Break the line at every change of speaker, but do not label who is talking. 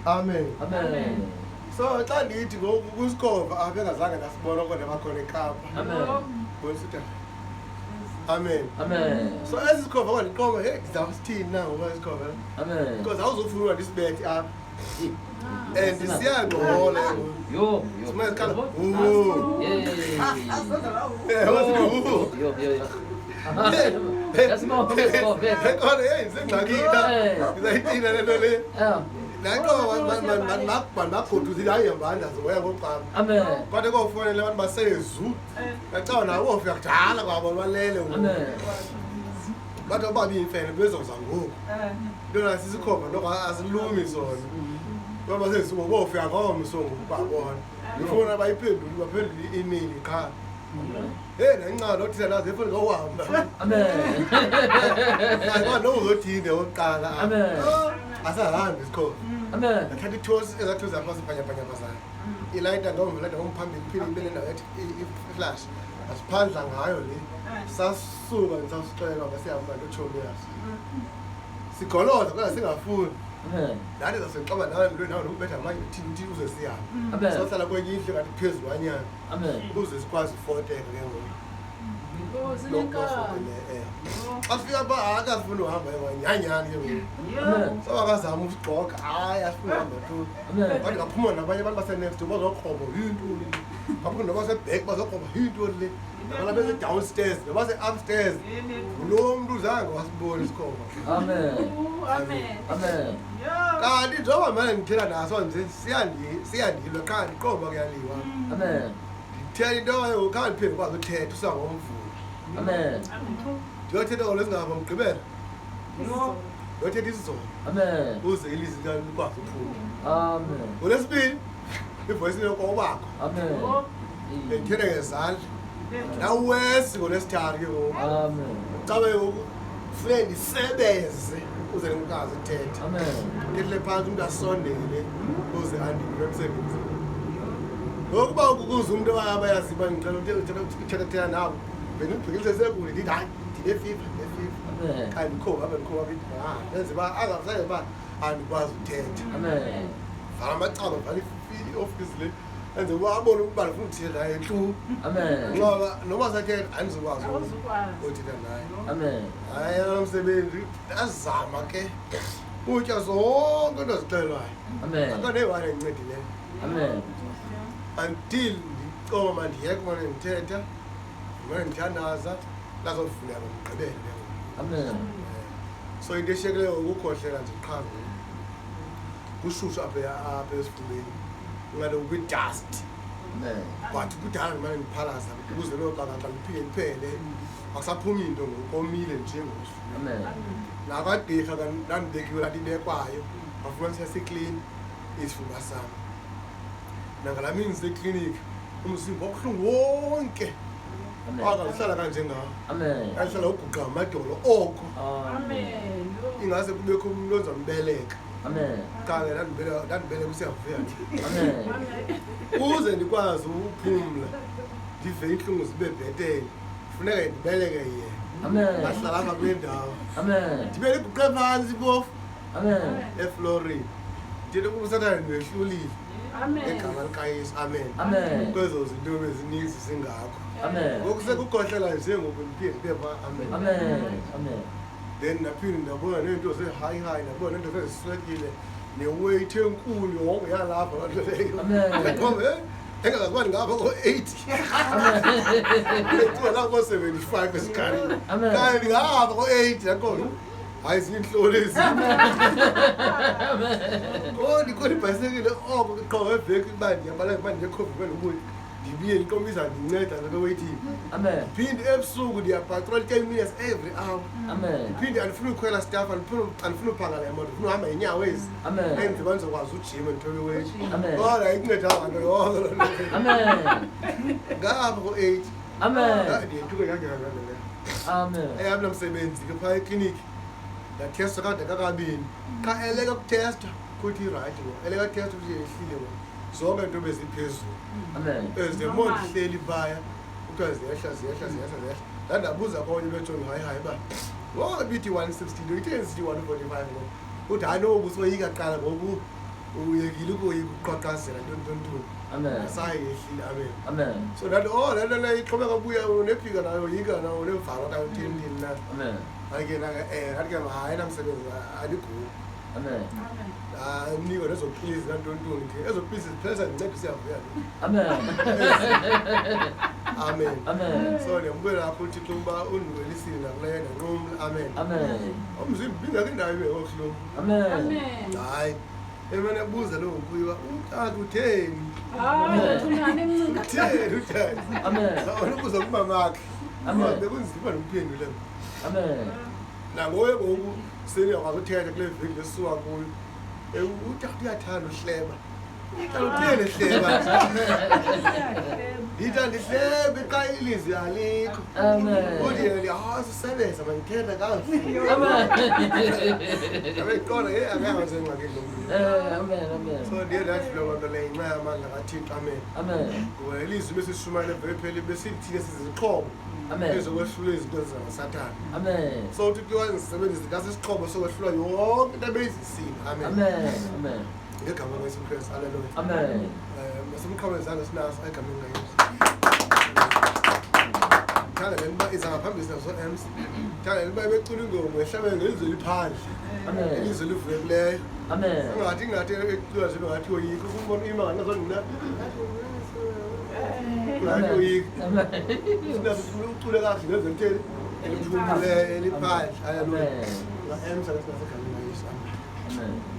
Amen.
Amen.
So xa ndithi ngoku kwisikhova apha engazange ndasibona kodwa bakhona eKapa.
Amen.
Bonisa utata. Amen.
Amen.
So esi sikhova kwandiqonga, hey, ndizawusithini na ngoba isikhova?
Amen.
Because awuzofuna uba ndisibethe apha. And siyangxola ke ngoku.
Yo, yo.
Simane sikhala, "Woo."
Yeah.
Eh, wasithi, "Woo."
Yo, yo, yo. Yasibona isikhova.
Kodwa hey, ndisengxakini na. Ndizayithina le nto le.
Yeah.
Naxoba mandibagodusile, hayi hambani ndazoya ngokuqala.
Amen.
Kodwa kofonela abantu basezu. Yacawa nabo bofika kudala kwabo balele ngoku.
Amen.
Bathi ababi imfene bezoza ngoku. Into sisikhova noko asilumi sona. Ngoba basezu ngoku bofika ngomso ngoku babona. Ndifuna bayiphendule baphendule i-email qha. Hey, nanxa nothina nazo ifuna ngohamba.
Amen.
Ngoba nokuzothini okokuqala.
Amen.
Asahambi isikhova.
Amen.
Ndathatha ithosi ezaa thosi zapha zibhanyabhanyabhazayo. Ilayita ngomva, ilayita ngomphambili, iphinde ibe nendawo ethi iflash. Asiphandla ngayo le. Sasuka ndisasixelela uba sihamba ntotshomi yaso. Sigoloza kodwa singafuni.
Amen.
Ndathi zasixoba nawe mntu nawe nokubetha amanye thini thini uze sihambe.
Amen.
Sohlala kwenye indlu ngathi phezulwanyana
Amen.
ukuze sikwazi ufoteka ke ngoku. Eh. Xa sifika pha hayi asifuni uhamba ke ngoku nyhanyhani ke ngoku.
Amen.
Sobakazama usigxoka hayi asifuni uhamba tu.
Amen.
Bathi ngaphuma nabanye abantu basenext door bazokroba yintoni le. Ngaphuma nabasebhek bazokroba yintoni le. Nabana bese-downstairs nabase-upstairs. Ngulo mntu zange wasibona isikhova.
Amen. Amen.
Kanti njengoba mane ndithetha naso nje siyandilwa qha ndiqomba kuyaliwa.
Amen.
Ndithetha into yoba khange ndiphinde ndikwazi uthetha usangomvulo.
Amen.
Ndiyothetha ngolwesingapha mgqibelo. Ndiyothetha isiZulu
Amen.
uze ilizwi likwazi uphuma.
Amen.
Ngolwesibini ivoyisi yokobakho.
Amen.
Bendithetha ngezandla. Nawesi ngolwesithathu ke ngoku.
Amen.
Cabe ngoku funeke ndisebenze uze ndikwazi uthetha.
Amen.
Ndithethele phantsi umntu asondele uze andinike emsebenzini. Ngokuba ukukuza umntu abayazi uba ndicela uthetha nabo bendigqikilise sekude ndithi hayi ndinefifa ndinefifa.
Amen.
Xa ndikho apha ndikho apha ithi ah ndenze uba angasaye uba andikwazi uthetha.
Amen.
Vala amacala vala iofisi le enze uba abone ukuba ndifuna ukuthetha naye ntlu.
Amen.
Ngoba noma sathetha andizukwazi uthetha naye.
Amen.
Hayi lo msebenzi ndazama ke utya zonke into zixelwayo.
Amen.
Akho neyiwani endincedileyo.
Amen.
Until ndicoba mandiyeke umane ndithetha, ndimane ndithandaza, ndazofuneka ngomgqibelo ke ngoku.
Amen.
So into eshiyekileyo ukukhohlela nje qha ngoku. Kushushu apha apha esifubeni. Ungathi ukwi-dust.
Amen.
But kudala ndimane ndiphalaza ukuze loo xakaxa liphinde liphele. Akusaphumi into ngoku komile nje ngoku esifubeni.
Amen.
Nakwagqirha ndandibekiwe laa nto ibekwayo wafumanisa siklini isifuba sam. Nangalaa mini ndisekliniki umzimba wabuhlungu wonke.
Amen.
Wakandihlala kanjengawo.
Amen.
Ndandihlala uguqa ngamadolo oko.
Amen.
Ingase kubekho umntu ozambeleka.
Amen.
Qha ke ndandibeleka usiyavuya nje.
Amen.
Ukuze ndikwazi ukuphumla ndive iintlungu zibe bhetele funeke ndibeleke yena.
Amen.
Ndahlala apha kule ndawo.
Amen.
Ndibe ndiguqe phantsi phofu
Amen.
eflorini. Ndithethe kuba usathane ndehlulile ngegama likaYesu. Amen.
Amen.
Kwezo zinto bezininzi zingakho.
Amen.
Ngoku sekukhohlela nje ngoku ndiphinde ndibe phaa. Amen.
Amen. Amen.
Then ndaphinde ndabona neento zee-high high, ndabona neento zeziswekile neweight enkulu yonke yalapha loo nto leyo.
Amen.
Ndaqonda, eh, engazazi uba ndingapha ko-80. Ndicinga lapha ko-75 esikalini.
Amen.
Kanti ndingapha ko-80 ndaqonda, hayi ziintloli ezi. Oh, ndikhwela ibhayisekile oko qho ngeveki uba ndiyabaleka uba ndinekhovi uba ndibuye. Ndibuye ndiqombe izandinceda nto weyithini.
Amen.
Phinde ebusuku ndiyapatrol 10 minutes every hour.
Amen.
Ndiphinde andifuni ukhwela staff, andifuni uphangela emoto, ndifuna uhamba ngenyawo ezi.
Amen.
Enze uba ndizokwazi ujima ndithole iweight.
Amen.
Kodwa ayincedanga nto yonke loo nto.
Amen.
Ngapha ko-8.
Amen.
Ndiyethuke kanjani loo nto leyo.
Amen.
Eyam namsebenzi ke phaa ekliniki ndathestwa kade kakabini. Qha eleka kuthestwa kuthi irayithi ngoku, eleka kuthestwa kuthi yehlile ngoku. Zonke iinto beziphezulu.
Amen.
As the more ndihleli phaya kuthiwa ziyehla ziyehla ziyehla ziyehla. Ndandabuza konye bejonge hayi hayi uba ngoku ibithi 160 into itheni sithi 145 ngoku. Uthi hayi noku usoyika kuqala ngoku uye Uqhaqhazela ntontontoni.
Amen.
Sayehlile, amen.
Amen.
So ndathi, oh, le nto leyo ixhomeka buya unephika nayo yika nayo nevalo okanye utheni na.
Amen.
Hayi ke ndathi ke hayi namsebenzi andiguli.
Amen.
Anikwe nezo pilisi nantontoni ke. Ezo pilisi ziphela zinceda siyavuya.
Amen.
Amen.
Amen.
So ndiyambulela kakhulu uThixo ukuba undiwelisile nakuleyo ndanqumla. Amen.
Amen.
Umzimba ibingekho indawo ibekho kuhlungu.
Amen.
Amen.
Hayi. Emane buza lo kuyiwa utata utheni?
Hayi, uthunane emncinci.
Utheni utata?
Amen.
Ubuza kumamakhe.
Amen.
Bekunzima nomphendule.
Amen.
Nangoye ngoku sendiyakwazi uthetha kule veki lesuka kuyo. Utata uyathanda uhleba. Utata utheni ehleba? Ndithi andihlebe xa ilizwi alikho.
Amen.
Uthi yena hayi sisebenza mandithetha kakuhle.
Amen.
Abeyiqonda ke akakaze engxakini lo mntu.
Amen. Amen.
So ndiye ndadlula loo nto leyo ngenxa yamandla kaThixo, amen.
Amen.
Ngoba ilizwi besishumayela eveki besithile sizizixhobo
Amen.
ezokwehlula izinto ezizamasathana.
Amen.
So uThixo wazisebenzisa ngasisixhobo sokwehlula yonke into ebeyizisile, amen.
Amen. Amen.
Ngegama kaYesu Kristu, haleluya.
Amen.
Masimqhawule izandla sinaso egameni kaYesu. Thanda le nto uba iza ngaphambili sinaso ems. Thanda le nto uba ebecula ingoma ehlabele ngelizwi eliphandle,
Amen.
ilizwi elivulekileyo.
Amen.
Ingathi ecula nje bengathi yoyika, ukumbona ima ngasonina. Ngathi yoyika.
Amen.
Sinaso ucule kakuhle ngelizwi elitheni? Eliphumileyo, eliphandle. Haleluya.
Amen.
Nga-ems ke sinaso egameni kaYesu. Amen.
Amen.